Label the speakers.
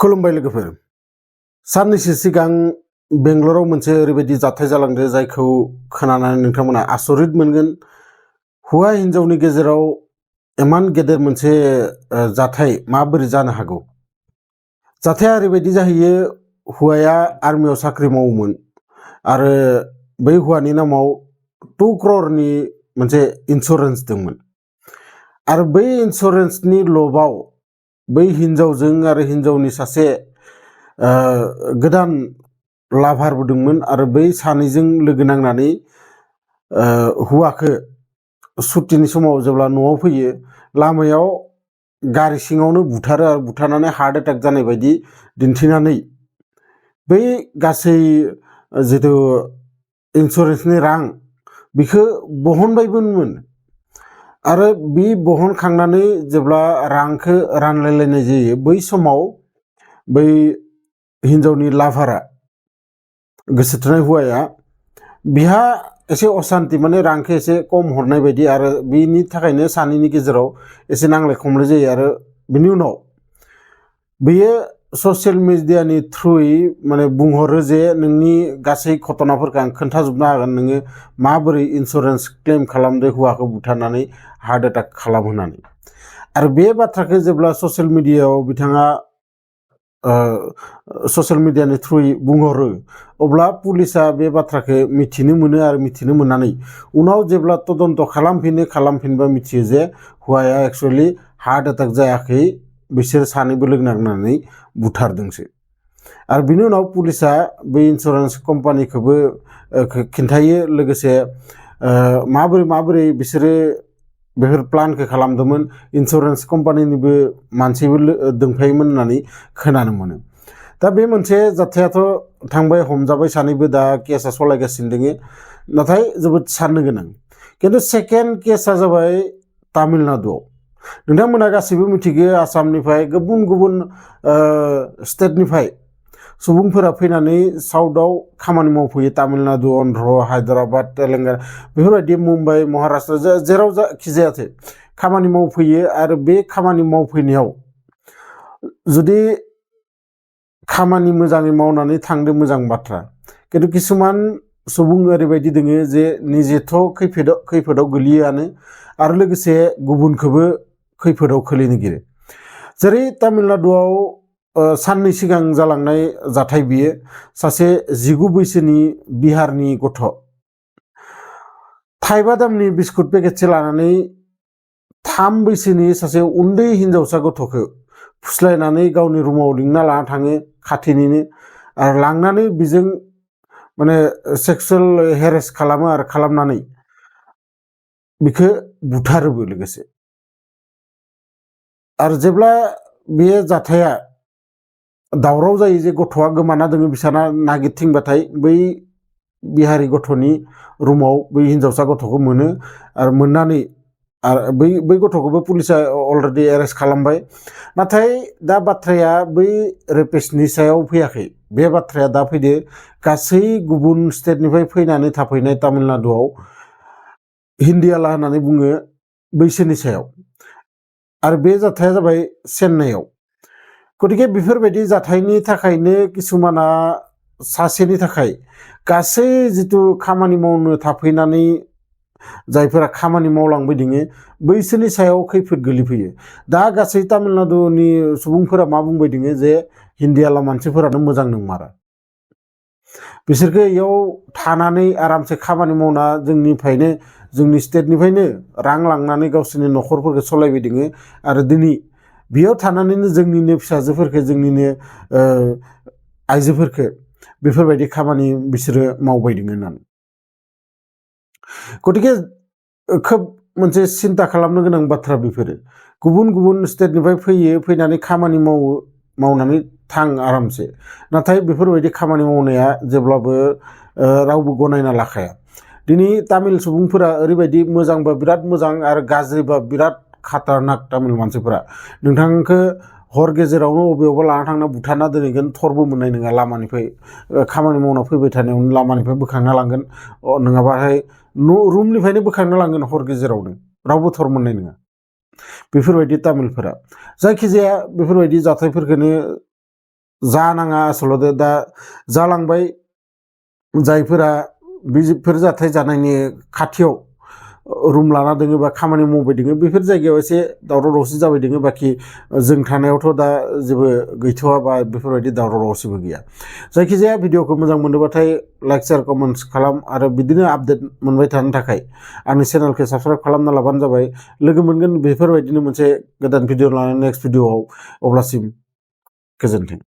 Speaker 1: खुलुमबाय लोगोफोर साननैसो सिगां बेंगलराव मोनसे ओरैबायदि जाथाय जालांदो जायखौ खोनानानै नोंथांमोना आसरित मोनगोन हौवा हिन्जावनि गेजेराव इमान गेदेर मोनसे जाथाय माबोरै जानो हागौ जाथाया ओरैबायदि जाहैयो हौवाया आर्मियाव साख्रि मावोमोन आरो बै हौवानि नामाव 2 crore मोनसे इन्सुरेन्स दंमोन आरो बै इन्सुरेन्सनि लबाव बै हिन्जावजों आरो हिन्जावनि सासे गोदान लाभारबो दंमोन आरो बै सानैजों लोगो नांनानै हौवाखौ सुटिनि समाव जेब्ला न'आव फैयो लामायाव गारि सिङावनो बुथारो आरो बुथारनानै हार्ट एटाक जानाय बायदि दिन्थिनानै बै गासै जितु इन्सुरेन्सनि रां बेखौ बहनबायमोन आरो बे बहनखांनानै जेब्ला रांखौ रानलायलायनाय जायो बै समाव बै हिन्जावनि लाभारा गोसो थोनाय हौवाया बिहा एसे अशान्ति माने रांखौ एसे खम हरनाय बायदि आरो बिनि थाखायनो सानैनि गेजेराव एसे नांलाय खमलाय जायो आरो बिनि उनाव बेयो ससियेल मिडियानि थ्रुयै माने बुंहरो जे नोंनि गासै घटनाफोरखौ आं खोन्थाजोबनो हागोन नोङो माबोरै इन्सुरेन्स क्लेम खालामदो हौवाखौ बुथारनानै हार्ट एटाक खालामहोनानै आरो बे बाथ्राखौ जेब्ला ससियेल मिडियायाव बिथाङा ससियेल मिडियानि थ्रुयै बुंहरो अब्ला पुलिसा बे बाथ्राखौ मिथिनो मोनो आरो मिथिनो मोननानै उनाव जेब्ला तदन्त खालामफिनबा मिथियो जे हौवाया एक्चुअलि हार्ट एटाक जायाखै बिसोर सानैबो लोगो नांनानै बुथारदोंसो आरो बिनि उनाव पुलिसा बै इन्सुरेन्स कम्पानिखौबो खिन्थायो लोगोसे माबोरै बिसोरो बेफोर प्लानखौ खालामदोंमोन इन्सुरेन्स कम्पानिनिबो मानसिबो दंफायोमोन होननानै खोनानो मोनो दा बे मोनसे जाथायाथ' थांबाय हमजाबाय सानैबो दा केसा सलायगासिनो दङ नाथाय जोबोद साननो गोनां खिन्थु सेकेन्ड केसा जाबाय तामिलनाडुआव नोंथांमोना गासैबो मिथिगौ आसामनिफ्राय गुबुन गुबुन स्टेटनिफ्राय सुबुंफोरा फैनानै साउथआव खामानि मावफैयो तामिलनाडु अन्ध्र हायद्राबाद तेलेंगाना बेफोरबायदि मुम्बाइ महाराष्ट्र जेराव जाखिजायाथो खामानि मावफैयो आरो बे खामानि मावफैनायाव जुदि खामानि मोजाङै मावनानै थांदों मोजां बाथ्रा खिन्थु किसुमान सुबुं ओरैबायदि दोङो जे निजेथ' खैफोदाव गोलैयोआनो आरो लोगोसे गुबुनखौबो खैफोदाव खोलैनो नागिरो जेरै तामिलनाडुआव साननै सिगां जालांनाय जाथाय बियो सासे 19 बैसोनि बिहारनि गथ' थाइबा दामनि बिस्कुट पेकेटसे लानानै 3 बैसोनि सासे उन्दै हिन्जावसा गथ'खौ फुस्लायनानै गावनि रुमाव लिंना लाना थाङो खाथिनिनो आरो लांनानै बिजों माने सेक्सुवेल हेरेस खालामो आरो खालामनानै बिखौ बुथारोबो लोगोसे आरो जेब्ला बे जाथाया दावराव जायो जे गथ'आ गोमाना दोङो बिसाना नागिरथिंबाथाय बै बिहारि गथ'नि रुमाव बै हिन्जावसा गथ'खौ मोनो आरो मोननानै आरो बै गथ'खौबो पुलिसा अलरेडि एरेस्ट खालामबाय नाथाय दा बाथ्राया बै रेपिस्टनि सायाव फैयाखै बे बाथ्राया दा फैदो गासै गुबुन स्टेटनिफ्राय फैनानै थाफैनाय तामिलनाडुआव हिन्दियाला होननानै बुङो बैसोरनि सायाव आरो बे जाथाया जाबाय चेन्नाइआव गतिके बेफोरबायदि जाथायनि थाखायनो किसुमाना सासेनि थाखाय गासै जितु खामानि मावनो थाफैनानै जायफोरा खामानि मावलांबाय दङ बैसोरनि सायाव खैफोद गोलैफैयो दा गासै तामिलनाडुनि सुबुंफोरा मा बुंबाय दङ जे हिन्दियाला मानसिफोरानो मोजां नंमारा बिसोरखौ इयाव थानानै आरामसे खामानि मावना जोंनि स्टेटनिफ्रायनो रां लांनानै गावसोरनि न'खरफोरखौ सलायबाय दङ आरो दिनै बेयाव थानानैनो जोंनिनो फिसाजोफोरखौ जोंनिनो आइजोफोरखौ बेफोरबायदि खामानि बिसोरो मावबाय दङ होननानै गतिके खोब मोनसे सिन्ता खालामनो गोनां बाथ्रा बेफोरो गुबुन गुबुन स्टेटनिफ्राय फैनानै खामानि मावनानै थां आरामसे नाथाय बेफोरबायदि खामानि मावनाया जेब्लाबो रावबो गनायना लाखाया दिनै तामिल सुबुंफोरा ओरैबायदि मोजांबा बिराद मोजां आरो गाज्रिबा बिराद खाटारनाक तामिल मानसिफोरा नोंथांखौ हर गेजेरावनो बबेयावबा लाना थांना बुथारना दोनहैगोन थरबो मोननाय नङा लामानिफ्राय खामानि मावना फैबाय थानायावनो लामानिफ्राय बोखांना लांगोन नङाबाहाय रुमनिफ्रायनो बोखांना लांगोन हर गेजेरावनो रावबो थर मोननाय नङा बेफोरबायदि तामिलफोरा जायखिजाया बेफोरबायदि जाथायफोरखौनो जानाङा आसलते दा जालांबाय जायफोरा बेफोर जाथाय जानायनि खाथियाव रुम लाना दोङो बा खामानि मावबाय दोङो बेफोर जायगायाव एसे दावराव दावसि जाबाय दोङो बाखि जों थानायावथ' दा जेबो गैथ'वा बा बेफोरबायदि दावराव दावसिबो गैया जायखिजाया भिडिअखौ मोजां मोनोबाथाय लाइक शेयार कमेन्ट्स खालाम आरो बिदिनो आपडेट मोनबाय थानो थाखाय आंनि चेनेलखौ साबस्क्राइब खालामना लाबानो जाबाय लोगो मोनगोन बेफोरबायदिनो मोनसे गोदान भिडिअ लानानै नेक्स्ट भिडिअआव अब्लासिम गोजोन्थों।